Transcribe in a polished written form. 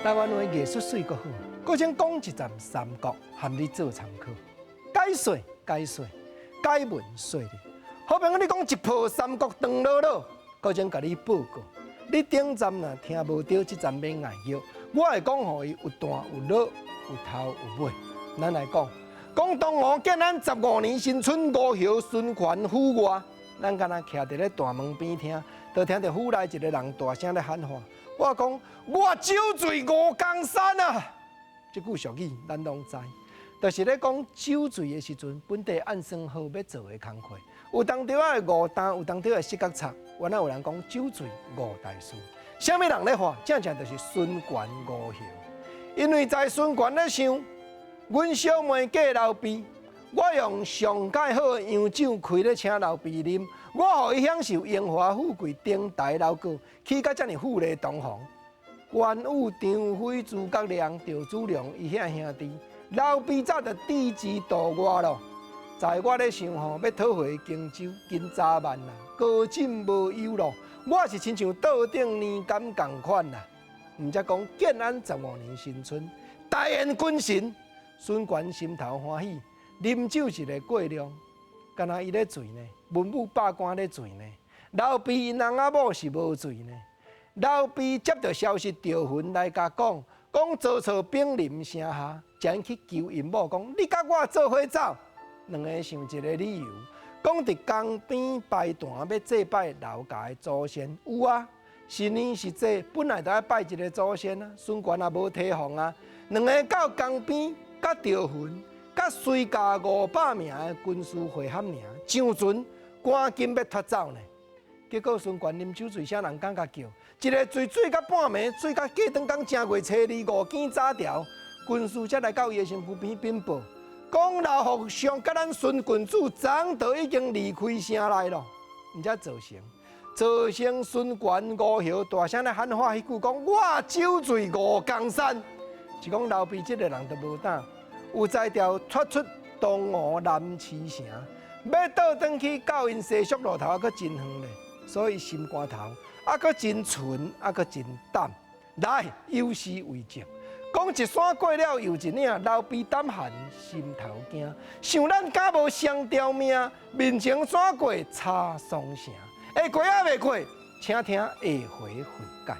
台灣話藝術媠閣好，閣請講一站三國，含你做參考。解說解說，解文說理。好比講你講一破三國長樂樂，閣請共你報告。你頂站若聽無著，這站免礙叫。我會講予伊有彈有落，有頭有尾。咱來講，講東吳建安十五年新春吳侯孫權赴外，咱敢若徛佇咧大門邊聽，就聽著府內一个人大聲咧喊話。我講我酒醉吳江山啊！這句俗語咱攏知，就是咧講酒醉的時陣，本地按算好欲做的工課，有當時仔會誤擔，有當時會失覺錯。原來有人講酒醉誤大事，啥物人咧話？正正就是孫權吳侯。因為在孫權咧想，阮小妹嫁劉備，我用上蓋好的洋酒開咧請劉備啉，我予伊享受榮華富貴、亭台樓閣，起甲遮爾富麗堂皇。關羽、張飛、諸葛亮、趙子龍伊遐兄弟，劉備早就置之度外咯。在我咧想吼，欲討回荊州，緊早晚啦，高枕無憂咯。我是親像桌頂年柑仝款啦。毋才講建安十五年新春，大宴軍神，孫權心頭歡喜，啉酒一个過量，敢若伊咧醉呢，文武百官咧醉呢，劉備𪜶翁仔某是無醉呢。劉備接著消息，趙雲來共講，講曹操兵臨城下，才去求𪜶某講，你佮我做伙走。兩个想一个理由，講佇江邊拜壇欲祭拜劉家的祖先，有啊，是年是節，本來就愛拜一个祖先啊。孫權也無提防啊，兩个到江邊，佮趙雲，佮隨駕500名的軍師會合爾，上船，趕緊欲脫走呢。結果孫權啉酒醉，啥人敢共叫？一个醉醉到半暝，醉到隔轉工正月初二五更早朝，軍師才來到伊的身軀邊稟報，講劉福相佮咱孫郡主昨就已經離開城內咯，毋才造成孫權吳侯大聲咧喊話，彼句講我酒醉吳江山，是講劉備這个人就無膽，有才調脫出東吳南池城，欲倒轉去到𪜶西蜀路頭，猶閣真遠咧，所以心肝頭猶閣真純，猶閣真膽。來，有詩為證。講一山過了又一嶺，劉備膽寒心頭驚，想咱敢無雙條命，面前怎過差雙城？會過抑未過？請聽下回分解。